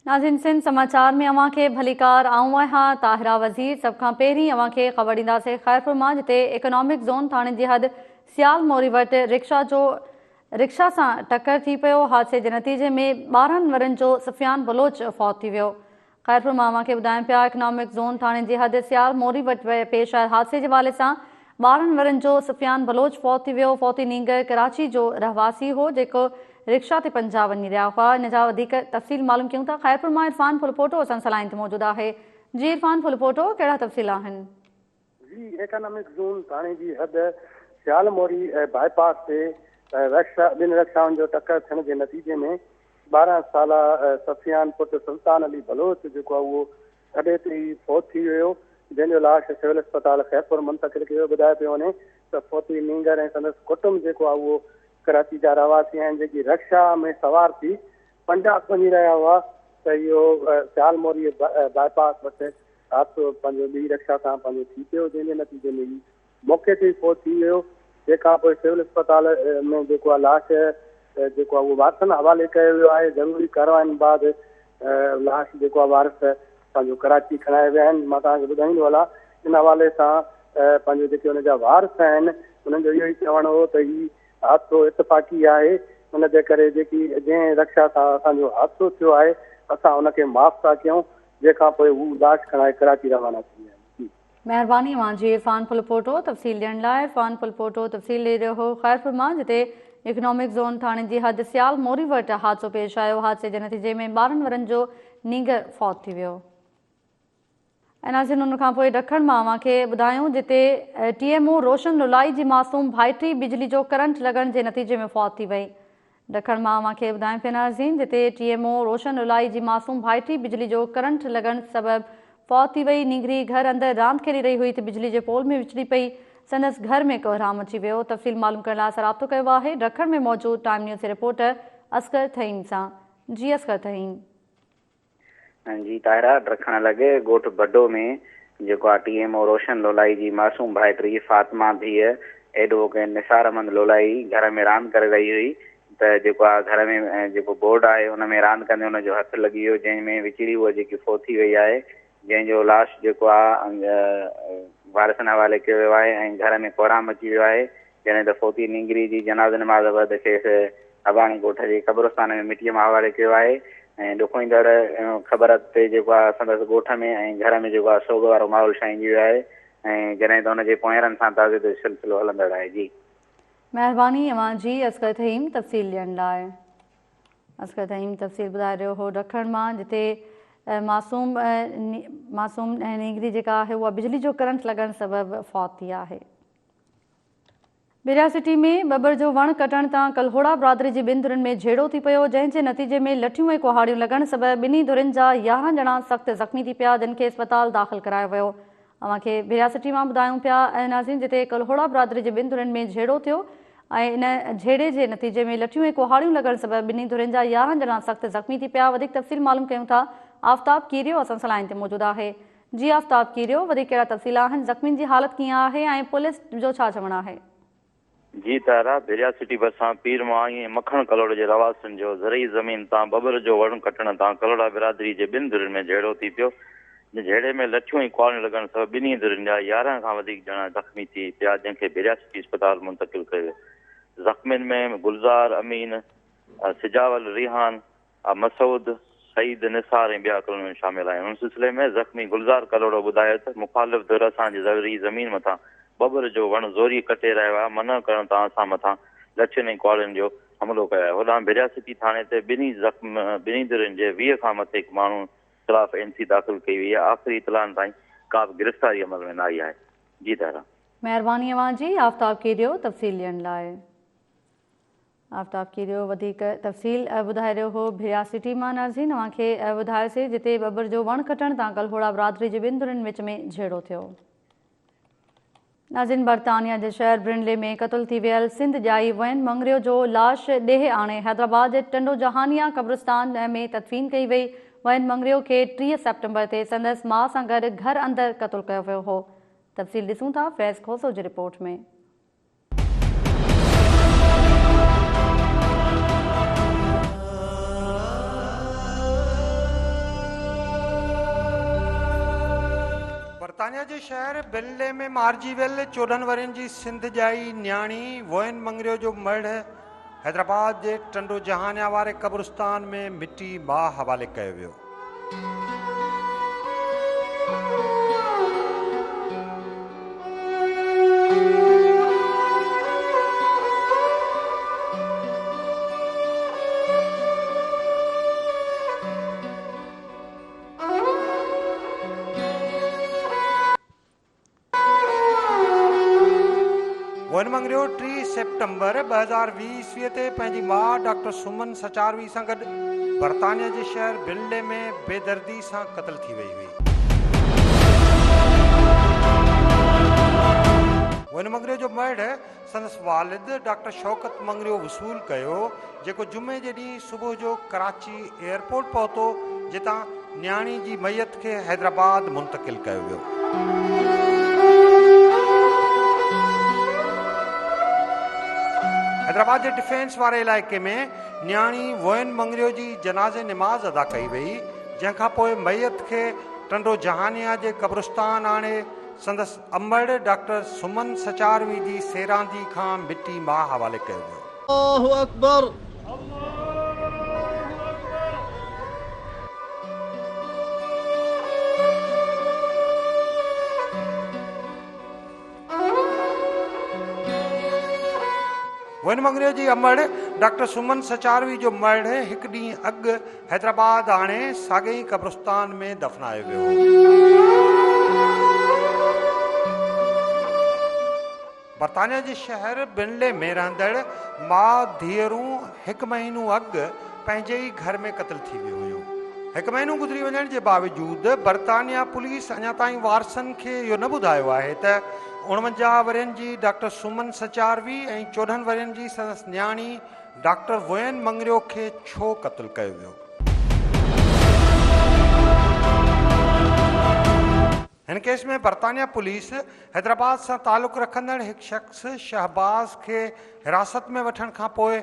ناظرين سنڌ سماچار ۾ اوهان کي ڀليڪار آئون آهيان طاهره وزير سڀ کان پهرين اوهان کي خبر ڏينداسين خيرپور مان جتي اڪنامڪ زون ٿاڻي جي حد سيال موري وٽ رڪشا جو رڪشا سان ٽڪر ٿي پيو حادثي جي نتيجي ۾ 12 ورهين جو سفيان بلوچ فوت ٿي ويو خيرپور مان اوهان کي ٻڌايون پيا اڪنامڪ زون ٿاڻي جي حد سيال موري وٽ پيش آيل حادثي جي حوالي سان 12 ورهين جو سفيان بلوچ فوت ٿي ويو، فوتي نينگر ڪراچي جو رهواسي هو جيڪو رڪشا تي پنجاب وڃي رهيا هئا، ان جا وڌيڪ تفصيل معلوم ڪيون ٿا خيرپور مان عرفان ڦلپوٽو اسان سان لائين تي موجود آهي جي عرفان ڦلپوٽو ڪهڙا تفصيل آهن. جي اڪنامڪ زون ٿاڻي جي حد سيال موري باء پاس تي رڪشا ٻن رڪشائن جو ٽڪر ٿيڻ جي نتيجي ۾ 12 سالا سفيان پٽ سلطان علي بلوچ جيڪو آهي اهو ٿڏي تي ئي فوت ٿي ويو، جنهن جو لاش سول اسپتال خيرپور منتقل ڪيو ويو. ٻڌايو پيو وڃي ته فوتي نينگر ۽ سندس ڪٽنب جيڪو آهي اهو ڪراچي جا رهواسي آهن، جيڪي رڪشا ۾ سوار ٿي پنجاب وڃي رهيا هئا ته اهو سيال موري باء پاس وٽ حادثو پنهنجو ٻي رڪشا سان پنهنجو ٿي پيو، جنهن جي نتيجي ۾ هي موقعي تي ئي فوت ٿي ويو، جنهن کان پوء سول اسپتال ۾ جيڪو آهي لاش جيڪو آهي اهو وارثن حوالي ڪيو ويو آهي، ضروري ڪاررواين بعد لاش جيڪو آهي وارث پنهنجو ڪراچي کڻائي ويا آهن، مان توهان کي ٻڌائيندو هلان ان حوالي سان پنهنجو جيڪي ان جا وارث آهن انهن جو اهو ئي چوڻ هو ته هي حادثو اتفاقي آهي ان جي ڪري جيڪي جنهن رڪشا سان اسان جو حادثو ٿيو آهي اسان ان کي معاف ٿا ڪيون، جنهن کان پوء هو لاش کڻائي ڪراچي روانا ٿي ويا آهن. جي. مهرباني اوهان جي عرفان ڦلپوٽو تفصيل ڏيڻ لاء عرفان ڦلپوٽو تفصيل ڏئي رهيو هو خيرپور مان جتي اڪنامڪ زون ٿاڻي جي حد سيال موري وٽ حادثو پيش آيو حادثي جي نتيجي ۾ 12 ورهين جو نينگر فوت ٿي ويو. ۽ ناظرين ان کان پوء ڏکڻ مان اوهان کي ٻڌايون جتي ٽي ايم او روشن لولائي جي معصوم ڀائٽي بجلي جو ڪرنٽ لڳڻ جي نتيجي ۾ فوت ٿي وئي ڏکڻ مان اوهان کي ٻڌايون پيا ناظرين جتي ٽي ايم او روشن الائي جي معصوم ڀائٽي بجلي جو ڪرنٽ لڳڻ سبب فوت ٿي وئي، نينگري گهر اندر راند کيڏي رهي هئي ته بجلي جي پول ۾ وچڙي پئي، سندس گهر ۾ ڪهرام اچي ويو، تفصيل معلوم ڪرڻ لاء اسان رابطو ڪيو آهي ڏکڻ ۾ موجود ٽائيم نيوز جي رپورٽر اصغر ٿهيم سان جي اصغر ٿهيم. جي طاهره ڊکڻ لڳ ڳوٺ بڊو ۾ جيڪو آ ٽي ايم او روشن لولائي جي معصوم ڀائٽي فاطمه ڌيء ايڊووڪيٽ نثار احمد لولائي گهر ۾ راند ڪري رهي هئي ته جيڪو آ گهر ۾ جيڪو بورڊ آهي ان ۾ راند ڪندي ان جو هٿ لڳي ويو جنهن ۾ وچڙي هوء جيڪي فوت ٿي وئي آهي جنهن جو لاش جيڪو آ وارثن حوالي ڪيو ويو آهي ۽ گهر ۾ ڪهرام مچي ويو آهي جڏهن ته فوتي نينگري جي جنازي نماز بعد کيس اباڻي ڳوٺ جي قبرستان ۾ مٽيء ماء حوالي ڪيو آهي ۽ ڏکوئيندڙ خبر تي جيڪو آهي سندس ڳوٺ ۾ ۽ گهر ۾ جيڪو آهي سوڳ وارو ماحول ڇائنجي ويو آهي ۽ جڏهن ته ان جي پوئينرن سان تعزيت جو سلسلو هلندڙ آهي جي. مهرباني اوهان جي اصغر ٿهيم تفصيل ڏيڻ لاء. اصغر ٿهيم تفصيل ٻڌائي رهيو هو ڏکڻ مان جتي معصوم معصوم نينگري جيڪا آهي اها بجلي جو ڪرنٽ لڳڻ سبب فوت ٿي آهي. ڀيريا سٽي ۾ ٻٻر جو وڻ ڪٽڻ تان ڪلهوڙا برادري جي ٻن ڌرين ۾ جهيڙو ٿي پيو، جنهن جي نتيجي ۾ لٺيون ۽ ڪهاڙيون لڳڻ سبب ٻنهي ڌرين جا 11 ڄڻا سخت زخمي ٿي پيا، جن کي اسپتال داخل ڪرايو ويو. اوهان کي ڀيريا سٽي مان ٻڌايون پيا ناظرين جتي ڪلهوڙا برادري جي ٻن ڌرين ۾ جهيڙو ٿيو ۽ ان جهيڙي جي نتيجي ۾ لٺيون ۽ ڪهاڙيون لڳڻ سبب ٻنهي ڌرين جا 11 ڄڻا سخت زخمي ٿي پيا، وڌيڪ تفصيل معلوم ڪيون ٿا آفتاب ڪيريو اسان سان لائين تي موجود آهي. جي آفتاب ڪيريو، وڌيڪ ڪهڙا تفصيل آهن، زخمين جي حالت ڪيئن آهي ۽ پوليس جو ڇا چوڻ آهي؟ جي طاهره، ڀيريا سٽي ڀرسان پير مهانگي ۽ مکڻ ڪلهوڙي جي رهواسين جو زرعي زمين تان ٻٻر جو وڻ ڪٽڻ تان ڪلهوڙا برادري جي ٻن ڌرين ۾ جهيڙو ٿي پيو، جهيڙي ۾ لٺيون ۽ ڪهاڙيون لڳڻ سبب ٻنهي ڌرين جا 11 کان وڌيڪ ڄڻا زخمي ٿي پيا، جنهن کي ڀيريا سٽي اسپتال منتقل ڪيو ويو، زخمين ۾ گلزار، امين، سجاول، ريحان، مسعود، سعيد، نثار ۽ ٻيا ڪلهوڙن شامل آهن. ان سلسلي ۾ زخمي گلزار ڪلهوڙو ٻڌايو ته مخالف ڌر اسان جي زرعي زمين مٿان ٻٻر جو وڻ زوريء ڪٽي رهيو آهي، منع ڪرڻ تان اسان مٿان لٺين ۽ ڪهاڙين جو حملو ڪيو آهي. هوڏانهن ڀريا سٽي ٿاڻي تي ٻنهي زخم ٻنهي ڌرين جي 20 کان مٿي ماڻهن خلاف اين سي داخل ڪئي وئي آهي، آخري اطلاعن تائين ڪا به گرفتاري عمل ۾ نه آئي آهي. جي طاهره. مهرباني اوهان جي آفتاب ڪيريو تفصيل ڏيڻ لاء. آفتاب ڪيريو وڌيڪ تفصيل ٻڌائي رهيو هو ڀيريا سٽي مان ناظرين اوهان کي ٻڌايوسي جتي ٻٻر جو وڻ کٽڻ تان ڪلهوڙا برادري جي ٻن ڌرين وچ ۾ جهيڙو ٿيو. ناظرين برطانيا جي شهر برنلي ۾ قتل ٿي ويل سنڌ ڄائي وين مڱريو جو لاش ڏيهه آڻي حيدرآباد جي ٽنڊو جهانيان قبرستان ۾ تدفين ڪئي وئي وين مڱريو کي 30 سيپٽمبر تي سندس ماء سان گڏ گهر اندر قتل ڪيو ويو هو تفصيل ڏسون ٿا فيض کوسو جي رپورٽ ۾. برطانيا جي شهر برنلي ۾ مارجي ويل 14 ورهين جي سنڌ ڄائي نياڻي ووين مڱريو جو مڙهه حيدرآباد جي ٽنڊو جهانيان واري قبرستان ۾ مٽي ماء حوالي ڪيو ويو. ووين مڱريو 30 سيپٽمبر 2020 عيسوي تي پنهنجي ماء ڊاڪٽر سمن سچاروي سان گڏ برطانيا جي شهر برنلي ۾ بيدردي سان قتل ٿي وئي هئي. ووين مڱريو جو مڙهه سندس والد ڊاڪٽر شوڪت مڱريو وصول ڪيو، جيڪو جمعي جي ڏينهن صبح جو ڪراچي ايئرپورٽ پهتو، جتان نياڻي جي ميت کي حيدرآباد منتقل ڪيو ويو. حيدرآباد جي ڊفينس واري علائقي ۾ نياڻي ووين مڱريو جي جنازي نماز ادا ڪئي وئي، جنهن کانپوء ميت کي ٽنڊو جهانيان جي قبرستان آڻي سندس امڙ ڊاڪٽر سمن سچاروي جي سيراندي کان مٽي ماء حوالي ڪيو ويو. الله اڪبر. ووين مڱريو جي امڙ ڊاڪٽر سمن سچاروي جو مڙهه هڪ ڏينهن اڳ حيدرآباد آڻي ساڳئي ئي قبرستان ۾ دفنايو ويو هو. برطانيا جي شهر برنلي ۾ رهندڙ ماء ڌيئرون هڪ مهينو اڳ پنهنجي ئي گهر ۾ قتل ٿي ويون هيون. هڪ مهينو گذري وڃڻ جي باوجود برطانيا پوليس اڃا تائين وارثن کي اهو نه ٻڌايو آهي ته 49 ورهين جي ڊاڪٽر سمن سچاروي ۽ 14 ورهين جي سندس نياڻي ڊاڪٽر ووين مڱريو کي ڇو قتل ڪيو ويو؟ هن ڪيس ۾ برطانيا پوليس حيدرآباد سان تعلق رکندڙ هڪ شخص شهباز کي حراست ۾ وٺڻ کانپوء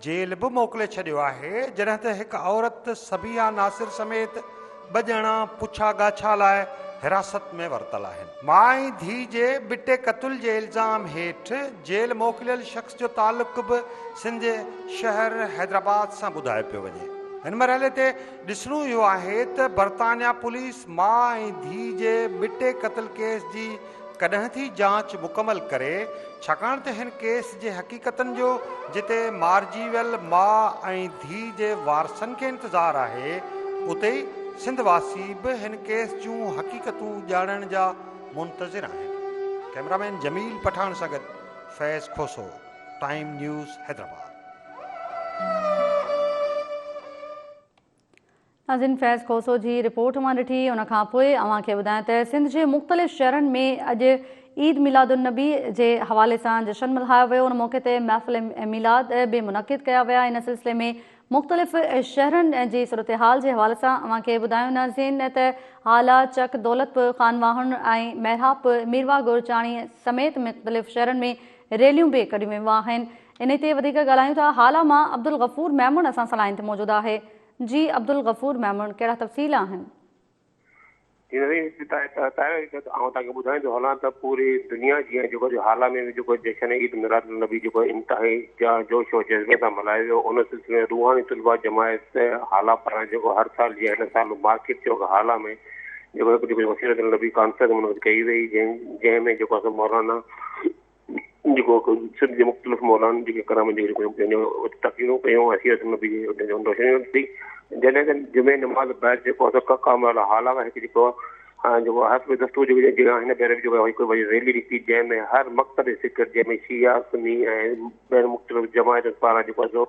جيل به موڪلي ڇڏيو آهي، جڏهن ته هڪ عورت صبيحه ناصر سميت ٻه ڄڻا پڇا ڳاڇا لاء حراست ۾ ورتل آهن. ماء ۽ ڌيء جي ٻٽي قتل جي الزام هيٺ جيل موڪليل شخص جو تعلق به سنڌ جي شهر حيدرآباد سان ٻڌايو پيو وڃي. هن مرحلي تي ڏسڻو اهو آهي ته برطانيا پوليس ماء ۽ ڌيء جي ٻٽي قتل ڪيس جي ڪڏهن ٿي جاچ مڪمل ڪري، ڇاڪاڻ ته هن ڪيس جي حقيقتن جو جتي مارجي ويل ماء ۽ ڌيء جي وارثن کي انتظار آهي، اتي ئي سنڌ واسي به هن ڪيس جون حقيقتون ڄاڻڻ جا منتظر آهن. ڪئميرا مين جميل پٺاڻ سان گڏ فيض کوسو، ٽائيم نيوز حيدرآباد. ناظرين فيض کوسو جي رپورٽ اوهان ڏٺي ان کان پوء اوهان کي ٻڌايان ته سنڌ جي مختلف شهرن ۾ اڄ عيد ميلاد النبي جي حوالي سان جشن ملهايو ويو ان موقعي تي محفل ميلاد به منعقد ڪيا ويا ان سلسلي ۾ مختلف شهرن جي صورتحال جي حوالي سان اوهان کي ٻڌايون ناظرين ته هالا چڪ دولتپور خانواهڻ ۽ محرابپور ميرواهه گورچاڻي سميت مختلف شهرن ۾ ريليون به ڪڍيون ويون آهن انهي تي وڌيڪ ڳالهايون ٿا هالا مان عبدالغفور ميمڻ اسان سان لائين تي موجود آهي جي عبدالغفور ميمڻ ڪهڙا تفصيل آهن؟ جي نظير آئون توهان کي ٻڌائيندو هلان ته پوري دنيا جيان جيڪو اڄ هالا ۾ به جيڪو جشن عيد ميلاد النبي جيڪو انتهائي جوش و جذبي سان ملهايو ويو ان سلسلي ۾ روحاني طلبه جماعت هالا پاران جيڪو هر سال جيان هن سال مارڪيٽ چوڪ هالا ۾ جيڪو هڪ جيڪو سيرت النبي ڪانفرنس منعقد ڪئي وئي جنهن ۾ جيڪو مولانا جيڪو سنڌ جي مختلف مولائن جيڪي ڪرام جي جيڪو پنهنجو تقريرون ڪيون ۽ سيرت النبي جي ان جو روشني ٿي جڏهن ته جمعي نماز بعد جيڪو آهي ڪڪا مهل هالا ۾ هڪ جيڪو جيڪو حسب دستور جيڪو جيڪو هن ڀيري به جيڪو هڪ وڏي ريلي نڪتي جنهن ۾ هر مڪتب فڪر جنهن ۾ شيعا سني ۽ ٻين مختلف جماعتن پاران جيڪو آهي سو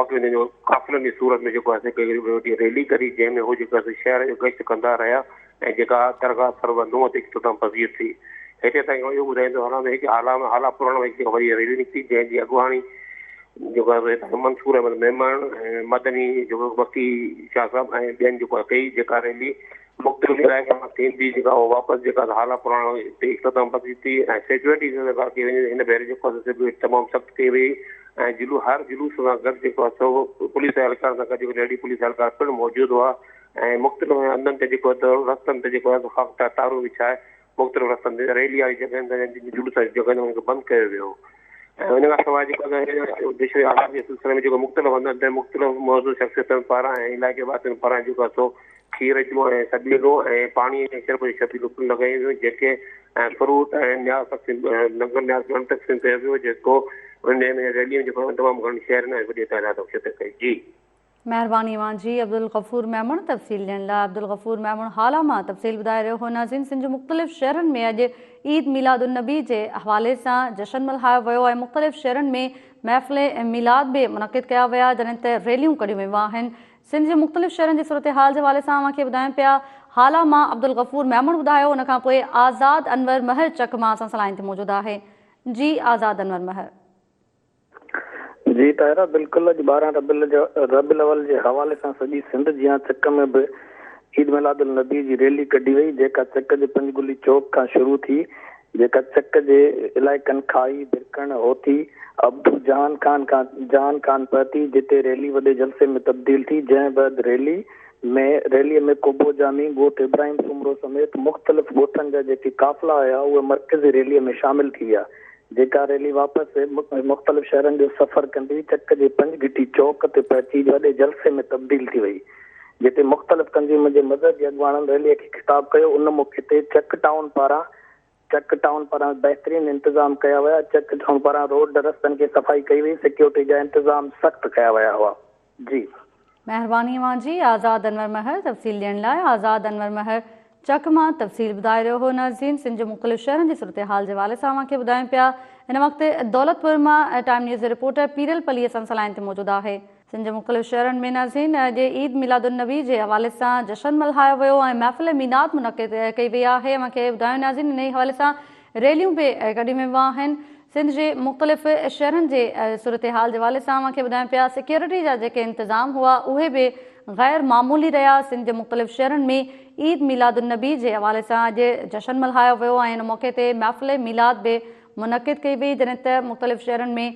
وقت جو قافلن جي صورت ۾ جيڪو آهي هڪ ريلي ڪڍي جنهن ۾ هو جيڪو آهي شهر جو گشت ڪندا رهيا ۽ جيڪا درگاهه سرور نوح تي اختتام پذير ٿي. هتي تائين آئون اهو ٻڌائيندو هلان ته هڪ هالا ۾ هالا پراڻو ۾ هڪ وڏي ريلي نڪتي جنهن جي اڳواڻي جيڪو آهي هتان منصور احمد ميمڻ ۽ مدني جيڪو بخي شاهه صاحب ۽ ٻين جيڪو آهي ڪئي جيڪا ريلي مختلف علائقن مان ٿيندي جيڪا اها واپس جيڪا هالا پراڻو تي اختتام پذير ٿي ۽ سيڪيورٽي ڪئي وڃي هن ڀيري جيڪو آهي سيڪيورٽي تمام سخت ڪئي وئي ۽ جلوس هر جلوس سان گڏ جيڪو آهي سو پوليس اهلڪار سان گڏ جيڪو ليڊي پوليس اهلڪار پڻ موجود هئا ۽ مختلف هنڌن تي جيڪو آهي رستن تي جيڪو آهي سو خاڪ تارون وڇائي مختلف رستن تي ريلي واري جڳهن تي جلوس واري جڳهن تي انهن کي بند ڪيو ويو ۽ ان کان سواء جيڪو جشن آزادي جي سلسلي ۾ جيڪو مختلف هنڌن تي مختلف معزز شخصيتن پاران ۽ علائقي واسين پاران جيڪو آهي سو کير جون ۽ سبيلون ۽ پاڻي ۽ شربت جون شبيلون پڻ لڳايون ويون جيڪي ۽ فروٽ ۽ نياز تقسيم لنگر نياز پڻ تقسيم ڪيو ويو جيڪو ان ۾ ريلي ۾ جيڪو تمام گهڻن شهرين ۽ وڏي تعداد ۾ شرڪت ڪئي جي. مهرباني اوهان جي عبدالغفور ميمڻ تفصيل ڏيڻ لاء عبدالغفور ميمڻ هالا مان تفصيل ٻڌائي رهيو هو ناظرين سنڌ جي مختلف شهرن ۾ اڄ عيد ميلاد النبي جي حوالي سان جشن ملهايو ويو ۽ مختلف شهرن ۾ محفل ميلاد به منعقد ڪيا ويا جڏهن ته ريليون ڪڍيون ويون آهن سنڌ جي مختلف شهرن جي صورتحال جي حوالي سان اوهان کي ٻڌايون پيا هالا مان عبدالغفور ميمڻ ٻڌايو ان کان پوء آزاد انور مهر چڪ مان اسان سان لائين تي موجود آهي جي آزاد انور مهر. جي طاهره بلڪل اڄ 12 ربيع الاول جي حوالي سان سڄي سنڌ جيان چڪ ۾ به عيد ميلاد النبي جي ريلي ڪڍي وئي جيڪا چڪ جي پنجگلي چوڪ کان شروع ٿي جيڪا چڪ جي علائقن کاهي، برڪڻ، هوٿي، عبدو، جهان خان کان جهان خان پهتي جتي ريلي وڏي جلسي ۾ تبديل ٿي جنهن بعد ريلي ۾ ريلي ۾ قبو جامي، ڳوٺ ابراهيم سومرو سميت مختلف ڳوٺن جا جيڪي قافلا هيا اهي مرڪزي ريلي ۾ شامل ٿي ويا جيڪا ريلي واپس مختلف شهرن جو سفر ڪندي چڪ جي پنجگهٽي چوڪ تي پهچي وڏي جلسي ۾ تبديل ٿي وئي جتي مختلف تنظيمن جي مذهبي اڳواڻن ريلي کي خطاب ڪيو ان موقعي تي چڪ ٽائون پاران چڪ ٽائون پاران بهترين انتظام ڪيا ويا چڪ ٽائون پاران روڊ رستن کي صفائي ڪئي وئي سيڪيورٽي جا انتظام سخت ڪيا ويا هئا جي. مهرباني اوهان جي آزاد انور مهر تفصيل ڏيڻ لاء آزاد انور مهر چڪ مان تفصيل ٻڌائي رهيو هو ناظرين سنڌ جي مختلف شهرن جي صورتحال جي حوالي سان اوهان کي ٻڌايون پيا هن وقت دولتپور مان ٽائيم نيوز جو رپورٽر پيرل پلي اسان سان لائين تي موجود آهي. سنڌ جي مختلف شهرن ۾ ناظرين اڄ عيد ميلاد النبي جي حوالي سان جشن ملهايو ويو ۽ محفل ميناد منعقد ڪئي وئي آهي اوهان کي ٻڌايون ناظرين انهي حوالي سان ريليون به ڪڍيون ويون آهن سنڌ جي مختلف شهرن جي صورتحال جي حوالي سان اوهان کي ٻڌايون پيا سيڪيورٽي جا جيڪي انتظام هئا اهي به غير معمولي رهيا سنڌ جي مختلف شهرن ۾ عيد ميلاد النبي جي حوالي سان اڄ جشن ملهايو ويو ۽ ان موقعي تي محفل ميلاد به منعقد ڪئي وئي جڏهن ته مختلف شهرن ۾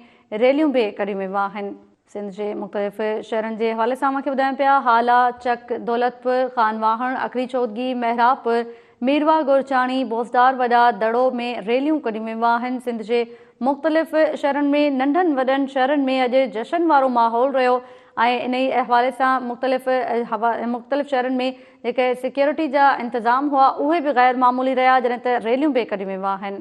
ريليون به ڪڍيون ويون آهن. سنڌ جي مختلف شهرن جي حوالي سان اوهان کي ٻڌايون پيا، هالا، چڪ، دولتپور، خانواهڻ، اکري چودڳي، محرابپور، ميرواهه گورچاڻي، بوزدار وڏا، دڙو ۾ ريليون ڪڍيون ويون آهن، سنڌ جي مختلف شهرن ۾ ننڍن وڏن شهرن ۾ اڄ جشن وارو ماحول رهيو ۽ انهي حوالي سان مختلف مختلف شهرن ۾ جيڪي سيڪيورٽي جا انتظام هئا اهي به غير معمولي رهيا جڏهن ته ريليون به ڪڍيون ويون آهن.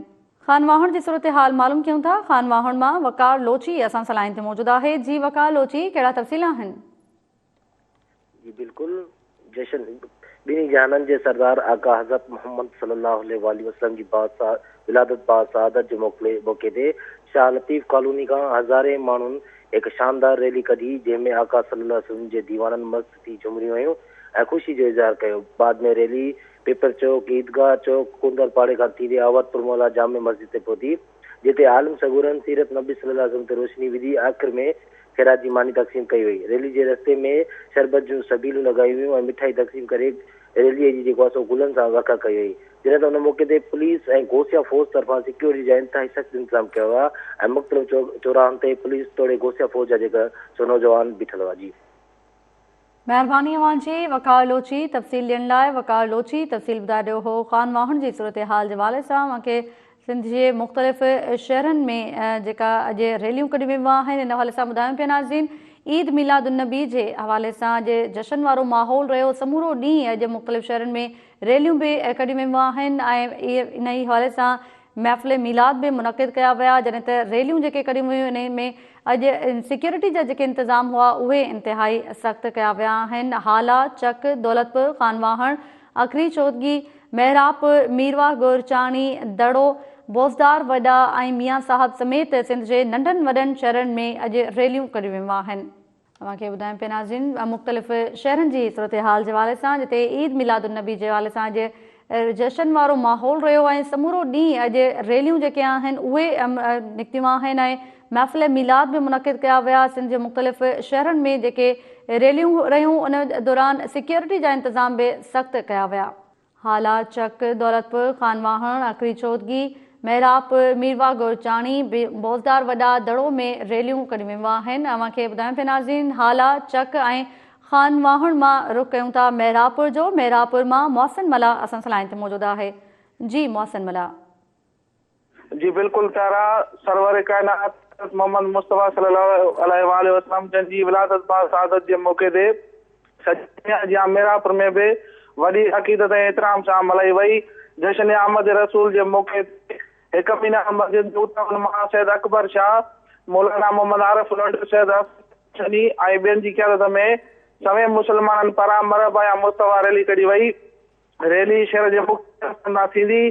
خانواهڻ جي صورتحال معلوم ڪيون ٿا، خانواهڻ مان وقار لوچي اسان سان لائين تي موجود آهي، جي وقار لوچي ڪهڙا تفصيل آهن؟ جي بلڪل جشن ٻنهي جهانن جي سردار آقا حضرت محمد صلي الله عليه واٰله وسلم جي ولادت با سعادت جي موقعي تي شاهه لطيف ڪالوني کان هزارين ماڻهن هڪ شاندار ريلي ڪڍي جنهن ۾ آقا صلي الله عليه وسلم جي ديوانن مست ٿي جهمريون هنيون ۽ خوشي جو اظهار ڪيو. بعد ۾ ريلي پپر چوڪ، عيدگاهه چوڪ، ڪوندر پاڙي کان ٿيندي آوتپور محلا جامع مسجد تي پهتي، جتي عالم سڳورن سيرت نبي صلي الله عليه وسلم تي روشني وڌي آخر ۾ خيرات جي ماني تقسيم ڪئي وئي. ريلي جي رستي ۾ شربت جون سبيلون لڳايون ويون ۽ مٺائي تقسيم ڪري ريلي جي جيڪو آهي سو گلن سان ورکا ڪئي وئي. جڏهن ته ان موقعي تي پوليس ۽ غوثيه فوج طرفان سيڪيورٽي جا انتهائي سخت انتظام ڪيا ويا ۽ مختلف چوراهن تي پوليس توڙي غوثيه فوج جا جيڪا سو نوجوان بيٺل هئا. جي. مهرباني اوهان جي وقار لوچي تفصيل ڏيڻ لاء وقار لوچي تفصيل ٻڌائي رهيو هو خان واهڻ جي صورتحال جي حوالي سان اوهان کي سنڌ جي مختلف شهرن ۾ جيڪا اڄ ريليون ڪڍيون ويون آهن ان حوالي سان ٻڌايون پيا ناظرين عيد ميلاد النبي جي حوالي سان اڄ جشن وارو ماحول رهيو سمورو ڏينهن اڄ مختلف شهرن ۾ ريليون به ڪڍيون ويون آهن ۽ انهي حوالي سان محفل ميلاد به منعقد ڪيا ويا جڏهن ته ريليون جيڪي ڪڍيون ويون انهي ۾ اڄ سيڪيورٽي جا جيڪي انتظام هئا اهي انتهائي سخت ڪيا ويا آهن هالا، چڪ، دولتپور، خانواهڻ، اکري چودڳي، محرابپور، ميرواهه گورچاڻي، دڙو، بوزدار وڏا ۽ ميان صاحب سميت سنڌ جي ننڍن وڏن شهرن ۾ اڄ ريليون ڪڍيون ويون آهن. اوهان کي ٻڌايون پيا ناظرين مختلف شهرن جي صورتحال جي حوالي سان جتي عيد ميلاد النبي جي حوالي سان اڄ جشن وارو ماحول رهيو ۽ سمورو ڏينهن اڄ ريليون جيڪي آهن اهي نڪتيون آهن ۽ محفل ميلاد به منعقد ڪيا ويا سنڌ جي مختلف شهرن ۾ جيڪي ريليون رهيون ان دوران سيڪيورٽي جا انتظام به سخت ڪيا ويا. هالا، چڪ، دولتپور، خانواهڻ، اکري چودڳي، محرابپور، ميرواهه گورچاڻي، بوزدار وڏا، دڙو ۾ ريليون ڪڍيون ويون آهن. اوهان کي ٻڌايون پيا ناظرين هالا، چڪ ۽ خانواهڻ مان رخ ڪيون ٿا محرابپور جو، محرابپور مان محسن ملاح اسان سان لائين تي موجود آهي. جي محسن ملاح. جي بلڪل طاهره، سرور ڪائنات حضرت محمد مصطفيٰ صلي الله عليه واٰله وسلم جن جي ولادت با سعادت جي موقعي تي سڄي دنيا جيان ميرانپور ۾ به وڏي عقيدت ۽ احترام سان ملهائي وئي. جشن آمد رسول جي موقعي تي هڪ مينار مسجد نيو ٽائون مان سيد اڪبر شاهه، مولانا محمد عارف لنڊ، سيد حسن شني ۽ ٻين جي قيادت ۾ سوين مسلمانن پاران مرحبا يا مصطفيٰ ريلي ڪڍي وئي. ريلي شهر جي مکيه رستن تان ٿيندي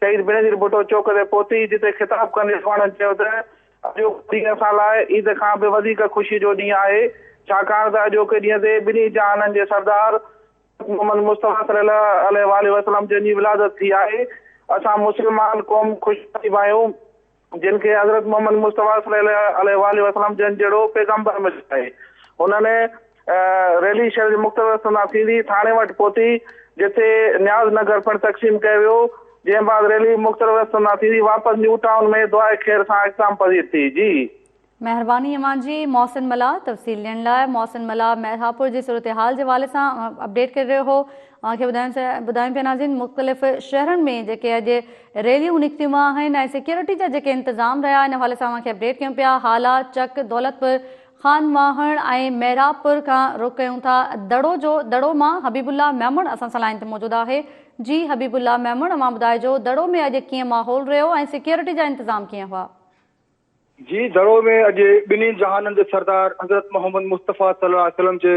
شهيد بينظير ڀٽو چوڪ تي پهتي، جتي خطاب ڪندي اڳواڻن چيو ته اڄوڪو ڏينهن اسان لاء عيد کان به وڌيڪ خوشي جو ڏينهن آهي، ڇاڪاڻ ته اڄوڪي ڏينهن تي ٻنهي جهانن جي سردار حضرت محمد مصطفيٰ صلي الله عليه واٰله وسلم جن جي ولادت ٿي آهي، اسان مسلمان قوم خوش نصيب آهيون. جن کي حضرت محمد مصطفيٰ صلي الله عليه واٰله وسلم جن جهڙو پيغمبر مليو آهي. هنن ريلي شهر جي مختلف رستن تان ٿيندي ٿاڻي وٽ پهتي، جتي نياز نگر پڻ تقسيم ڪيو ويو، جنهن بعد ريلي مختلف رستن تان ٿيندي واپس نيو ٽائون ۾ دعاء خير سان اختتام پذير ٿي. جي. مهرباني اوهان جي محسن ملاح تفصيل ڏيڻ لاء محسن ملاح ميرهاپور جي صورتحال جي حوالي سان اپڊيٽ ڪري رهيو هو اوهان کي ٻڌايون پيا ناظرين مختلف شهرن ۾ جيڪي اڄ ريليون نڪتيون آهن ۽ سيڪيورٽي جا جيڪي انتظام رهيا ان حوالي سان اوهان کي اپڊيٽ ڪيون پيا هالا چڪ دولتپور خان واهڻ ۽ محرابپور کان رخ ڪيون ٿا دڙو جو دڙو مان حبيب الله ميمڻ اسان سان لائين تي موجود آهي جي حبيب الله ميمڻ اوهان ٻڌائجو دڙو ۾ اڄ ڪيئن ماحول رهيو ۽ سيڪيورٽي جا انتظام ڪيئن هئا. جي دڙو ۾ اڄ ٻنهي جهانن جي سردار حضرت محمد مصطفيٰ صلي الله عليه وسلم جي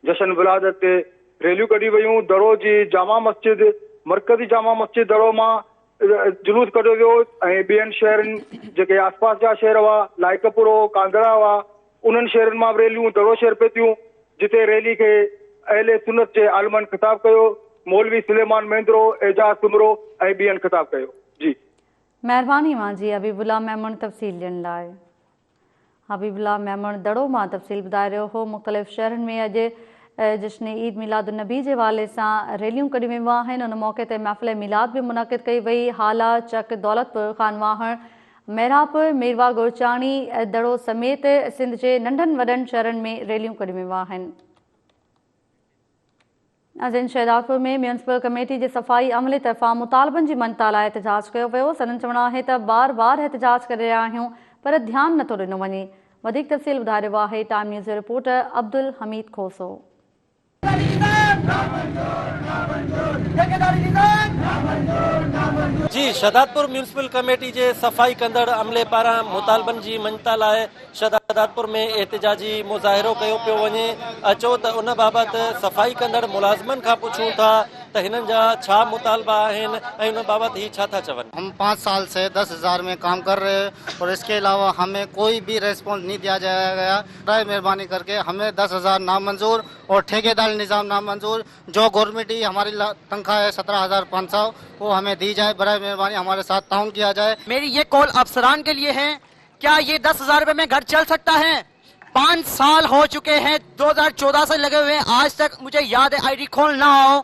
جشن ولادت تي ريليون ڪڍيون ويون، دڙو جي جامع مسجد، مرڪزي جامع مسجد دڙو مان جلوس ڪڍيو ويو ۽ ٻين شهرن جيڪي آسپاس جا شهر هئا لائقپور هو، ڪانڌڙا هئا انهن شهرن مان به ريليون دڙو شهر پهتيون جتي ريلي کي اهل سنت جي عالمن خطاب ڪيو، مولوي سليمان مينڌرو، اعجاز سومرو ۽ ٻين خطاب ڪيو. جي. مهرباني اوهان جي حبيب الله ميمڻ تفصيل ڏيڻ لاء. حبيب الله ميمڻ دڙو مان تفصيل ٻڌائي رهيو هو مختلف شهرن ۾ اڄ جشن عيد ميلاد النبي جي حوالي سان ريليون ڪڍيون ويون آهن ان موقعي تي محفل ميلاد به منعقد ڪئي وئي هالا چڪ دولتپور خانواهڻ محرابپور ميرواهه گورچاڻي دڙو سميت سنڌ جي ننڍن وڏن شهرن ۾ ريليون ڪڍيون ويون آهن. ناظرين شهدادپور ۾ ميونسپل ڪميٽي جي صفائي عملي طرفان مطالبن جي مڃتا لاء احتجاج ڪيو ويو سندن چوڻ آهي ته بار بار احتجاج ڪري رهيا آهيون پر ڌيان نٿو ڏنو وڃي وڌيڪ تفصيل ٻڌائي رهيو آهي ٽائيم نيوز جو رپورٽر عبدالحميد کوسو. جي شهدادپور ميونسپل ڪميٽي جي صفائي ڪندڙ عملي پاران مطالبن جي مڃتا لاء شهدادپور ۾ احتجاجي مظاهرو ڪيو پيو وڃي، اچو ته ان بابت صفائي ڪندڙ ملازمن کان پڇون ٿا ته هنن جا ڇا مطالبا آهن ۽ ان بابت هي ڇا ٿا چون. هم پانچ سال سي دس هزار مين ڪام ڪر رهي هي اور اس ڪي علاوه همين ڪوئي بي ريسپونس نهي ديا جايا گيا برائي مهرباني ڪر ڪي همين دس هزار نامنظور اور ٺيڪيداري نظام نامنظور جو گورنمينٽ جي هماري تنخواه هي 17500 وو همين the جائي برائي مهرباني هماري ساٿ تعاون ڪيا جائي. ميري يه ڪال افسران ڪي ليي هي क्या ये 10000 रुपए में घर चल सकता है 5 साल हो चुके हैं 2014 से लगे हुए हैं आज तक मुझे याद है आईडी खोल ना हो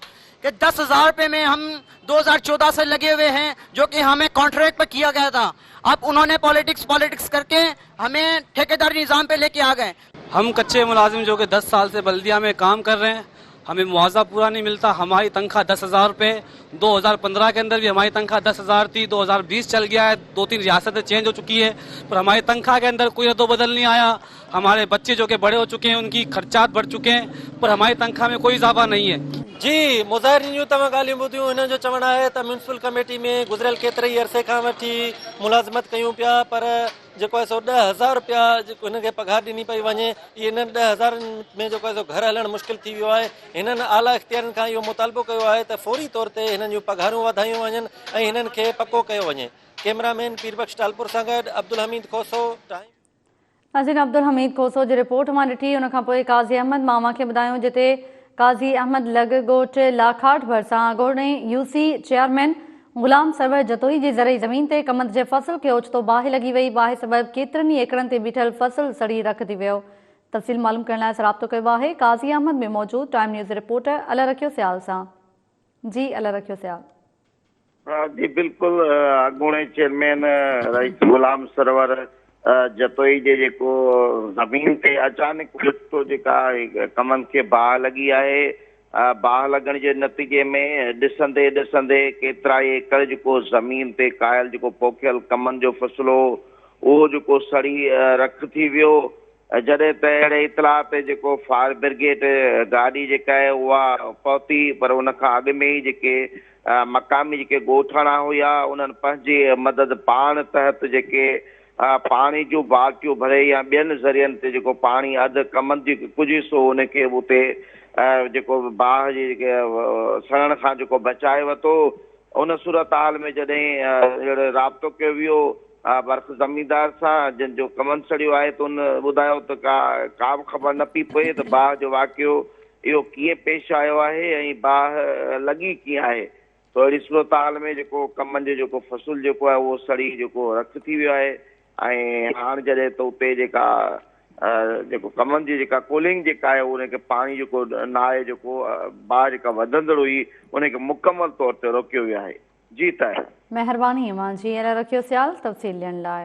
कि 10000 रुपए में हम 2014 से लगे हुए हैं जो कि हमें कॉन्ट्रैक्ट पर किया गया था अब उन्होंने पॉलिटिक्स पॉलिटिक्स करके हमें ठेकेदारी निज़ाम पे लेके आ गए हम कच्चे मुलाजिम जो कि 10 साल से बल्दिया में काम कर रहे हैं हमें मुआवजा पूरा नहीं मिलता हमारी तनख्वाह 10000 रुपये 2015 के अंदर भी हमारी तनख्वाह 10000 थी 2020 चल गया है 2-3 रियासतें चेंज हो चुकी है पर हमारी तनख्वाह के अंदर कोई रद्दो बदल नहीं आया हमारे बच्चे जो कि बड़े हो चुके हैं उनकी खर्चात बढ़ चुके हैं पर हमारी तनख्वाह में कोई इजाफा नहीं है। जी मुज़ाहिरीन जूं तव्हां ॻाल्हियूं ॿुधियूं हिननि जो चवणु आहे त म्यूनिसिपल कमेटी में गुज़िरियल केतिरे ई अरसे खां वठी मुलाज़मत कयूं पिया पर जेको आहे सो 10000 रुपया जेको हिननि खे पघार ॾिनी पई वञे इहे हिननि ॾह हज़ारनि में जेको आहे सो घर हलणु मुश्किल थी वियो आहे हिननि आला इख़्तियारनि खां इहो मुतालबो कयो आहे त फौरी तौर ते हिननि जूं पघारूं वधायूं वञनि ऐं हिननि खे पको कयो वञे ڪئميرا مين پير بخش ٽالپور سان گڏ عبدالحميد کوسو ٽائيم. ناظرين عبدالحميد کوسو جي رپورٽ اوهان ڏٺي ان کان پوء قاضي احمد مان اوهان کي ٻڌايون جتي قاضي احمد لڳ ڳوٺ لاکاٽ ڀرسان اڳوڻي U C chairman Ghulam Sarwar Jatoi جي زرعي زمين تي ڪمند جي فصل کي اوچتو باهه لڳي وئي باهه سبب ڪيترن ئي ايڪڙن تي بيٺل فصل سڙي رک ٿي ويو تفصيل معلوم ڪرڻ لاء اسان رابطو ڪيو آهي قاضي احمد ۾ موجود ٽائيم نيوز رپورٽر الله رکيو سيال سان جي الله رکيو سيال. جي بلڪل اڳوڻي چيئرمين رئيس غلام سرور جتوئي جي جيڪو زمين تي اچانڪ اوچتو جيڪا ڪمند کي باهه لڳي آهي باهه لڳڻ جي نتيجي ۾ ڏسندي ڏسندي ڪيترائي ايڪڙ جيڪو زمين تي ڪاهيل جيڪو پوکيل ڪمند جو فصل هو اهو جيڪو سڙي رک ٿي ويو. جڏهن ته اهڙي اطلاع تي جيڪو فائر برگيڊ گاڏي جيڪا آهي اها پهتي پر ان کان اڳ ۾ ئي جيڪي مقامي جيڪي ڳوٺاڻا هيا انهن پنهنجي مدد پاڻ تحت جيڪي پاڻي جون بالٽيون ڀري يا ٻين ذريعن تي جيڪو پاڻي اڌ ڪمند جي ڪجهه حصو ان کي به اتي جيڪو باهه جي جيڪي سڙڻ کان جيڪو بچائي ورتو. ان صورتحال ۾ جڏهن اهڙو رابطو ڪيو ويو برک زميندار سان جن جو ڪمند سڙيو آهي ته ان ٻڌايو ته ڪا ڪا به خبر نه پئي پئي ته باهه جو واقعو اهو ڪيئن پيش آيو آهي ۽ باهه لڳي ڪيئن آهي سو اهڙي صورتحال ۾ جيڪو ڪمند جو جيڪو فصل جيڪو آهي اهو سڙي جيڪو رک ٿي ويو آهي ۽ هاڻ جڏهن ته اتي جيڪا جيڪو ڪمند جي جيڪا ڪولنگ جيڪا آهي ان کي پاڻي جيڪو ناهي جيڪو باهه جيڪا وڌندڙ هئي ان کي مڪمل طور تي روڪيو ويو آهي. جي طاهر. مهرباني اوهان جي اهڙا رکيو سيال تفصيل ڏيڻ لاء.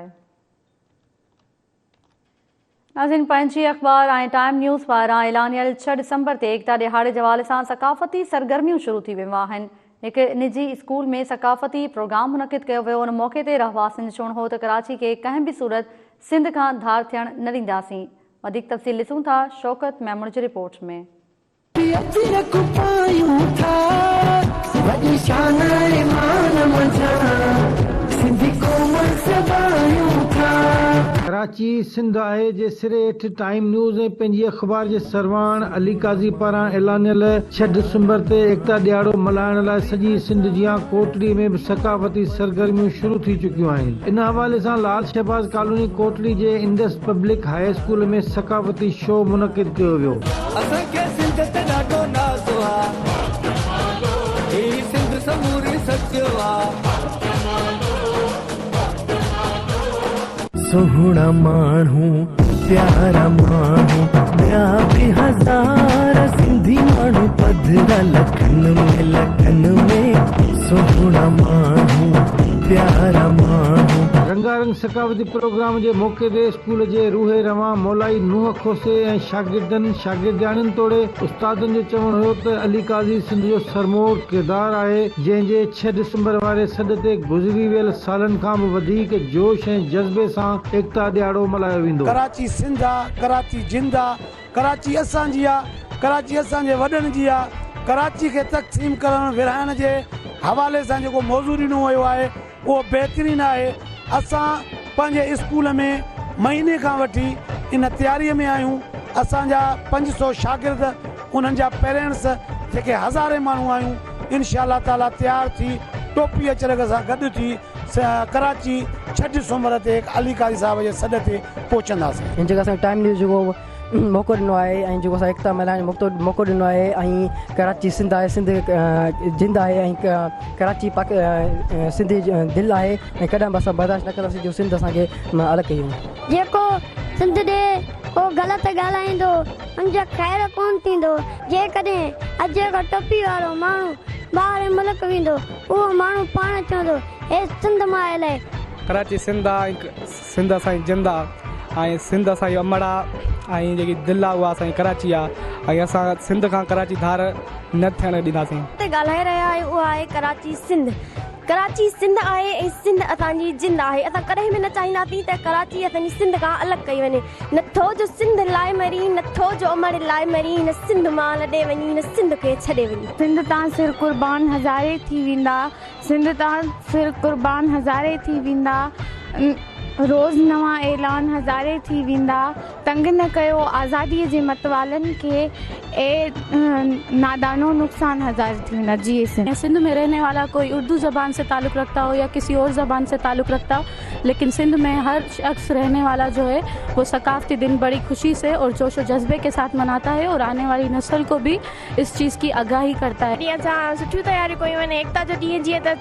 ناظرين پنهنجي اخبار ۽ ٽائيم نيوز پاران اعلانيل ڇهه ڊسمبر تي ايڪتا ڏهاڙي جي حوالي سان ثقافتي سرگرميون شروع ٿي ويون آهن. هڪ نجي اسڪول ۾ ثقافتي پروگرام منعقد ڪيو ويو ان موقعي تي رهواسين جو چوڻ هو ته ڪراچي کي ڪنهن به صورت سنڌ کان ڌار ٿيڻ نه ڏينداسين. وڌيڪ تفصيل ڏسون ٿا شوڪت ميمڻ جي رپورٽ ۾. اجرڪ پايون ٿا وڏي شان ۽ مان منجهان سنڌي قوم سڏايون ٿا. ڪراچي، سنڌ آهي جي سري هيٺ ٽائيم نيوز ۽ پنهنجي اخبار جي سرواڻ علي قاضي پاران اعلانيل ڇهه ڊسمبر تي ايڪتا ڏهاڙو ملهائڻ لاء سڄي سنڌ جيان ڪوٽڙي ۾ به ثقافتي سرگرميون شروع ٿي چڪيون آهن. ان حوالي سان لال شهباز ڪالوني ڪوٽڙي جي انڊس پبلڪ هاء اسڪول ۾ ثقافتي شو منعقد ڪيو ويو. اسان کي سنڌ تي ڏاڍو ناز آ. هي سنڌ سموري سچ آ. سهڻا ماڻهو پيارا ماڻهو ٻيا به هزار سنڌي ماڻهو پڌرا لکن ۾ لکن ۾ سهڻا ماڻهو پيارا ماڻهو. رنگا رنگ ثقافتي پروگرام جي موقعي تي اسڪول جي روح روان مولائي نوح کوسي ۽ شاگردن، شاگردياڻين توڙي استادن جو چوڻ هيو ته علي قاضي سنڌ جو سرموڙ ڪردار آهي، جنهن جي ڇهه ڊسمبر واري سڏ تي گذري ويل سالن کان به وڌيڪ جوش ۽ جذبي سان ايڪتا ڏهاڙو ملهايو ويندو. ڪراچي سنڌ آ، ڪراچي جند آ، ڪراچي اسان جي آ، ڪراچي اسان جي وڏن جي آ، ڪراچي کي تقسيم ڪرڻ ورهائڻ جي حوالي سان جيڪو موضوع ڏنو ويو آهي، اهو بهترين آهي، اسان پنهنجي اسڪول ۾ مهيني کان وٺي ان تياري ۾ آهيون، اسان جا 500 شاگرد انهن جا پيرينٽس جيڪي هزارين ماڻهو آهيون انشاء الله تعالي تيار ٿي ٽوپي اچرڪ سان گڏ ٿي ڪراچي 6 ڊسمبر تي علي قاضي صاحب جي سڏ تي پهچنداسين. هن جيڪا اسان کي ٽائيم نيوز جيڪو موقعو ڏنو آهي ۽ جيڪو اسان ايڪتا ملهائڻ جو موقعو ڏنو آهي ۽ ڪراچي سنڌ آهي سنڌ جند آهي ۽ ڪراچي پاڪ سنڌ جي دل آهي ۽ ڪڏهن به اسان برداشت نه ڪنداسين جو سنڌ اسان کي الڳ ڪئي وڃي. جيڪو سنڌ ڏي ڪو غلط ڳالهائيندو ان جو خير ڪونه ٿيندو. جيڪڏهن اجرڪ ٽوپي وارو ماڻهو ٻاهرين ملڪ ويندو اهو ماڻهو پاڻ چوندو هي سنڌ مان آيل آهي. ڪراچي سنڌ آ ۽ سنڌ اسان جي جند آ ۽ سنڌ اسان جي امڙ آ ۽ جيڪي دل آ اها اسان جي ڪراچي آ ۽ اسان سنڌ کان ڪراچي ڌار نه ٿيڻ ڏينداسين. تي ڳالهائي رهيا آهيون اها آهي ڪراچي سنڌ. ڪراچي سنڌ آهي ۽ سنڌ اسان جي جند آهي. اسان ڪڏهن به نه چاهينداسين ته ڪراچي اسان جي سنڌ کان الڳ ڪئي وڃي. نه ٿو جو سنڌ لاء مرين، نه ٿو جو امڙ لاء مرين، هن سنڌ مان لڏي وڃي، هن سنڌ کي ڇڏي وڃي. سنڌ تان سر قربان هزارين ٿي ويندا. سنڌ تان سر قربان هزارين ٿي ويندا روز نوان اعلان هزارين ٿي ويندا تنگ نه ڪيو آزادي جي متوالن کي اي نادانو نقصان هزارين ٿي ويندا جيئي سنڌ. سنڌ ۾ رهني والا ڪوئي اردو زبان سي تعلق رکتا هو يا ڪسي اور زبان سي تعلق رکتا هو ليڪن سنڌ ۾ هر شخص رهني والا جو هي وو ثقافتي دن بڙي خوشي سي اور جوش و جذبي ڪي ساٿ مناتا هي اور آني والي نسل ڪو ڀي اس چيز ڪي آگاهي ڪرتا هي. ڏينهن اسان سٺيون تياريون ڪيون آهن ايڪتا جو ڏينهن جيئن ته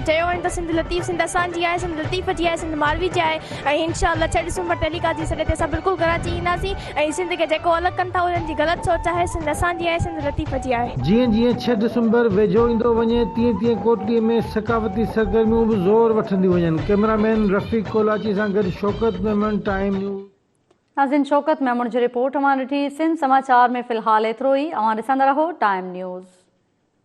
چيو وڃي ته سنڌ لطيف سنڌ اسان جي آهي سنڌ لطيف جي آهي سنڌ ماروي جي آهي ۽ انشاء الله 6 ڊسمبر تي علي قاضي سڏ تي اسان بلڪل ڪراچي اينداسين ۽ سنڌ کي جيڪو الڳ ڪن ٿا انهن جي غلط سوچ آهي سنڌ اسان جي آهي سنڌ لطيف جي آهي. جيئن جيئن 6 ڊسمبر ويجهو ايندو وڃي تيئن تيئن ڪوٽڙي ۾ ثقافتي سرگرميون به زور وٺنديون وڃن ڪئميرا مين رفيق ڪولاچي سان گڏ شوڪت ميمڻ ٽائيم نيوز. ناظرين شوڪت ميمڻ جي رپورٽ اوهان ڏٺي. سنڌ سماچار ۾ في الحال ايترو ئي. اوهان ڏسندا رهو ٽائيم نيوز.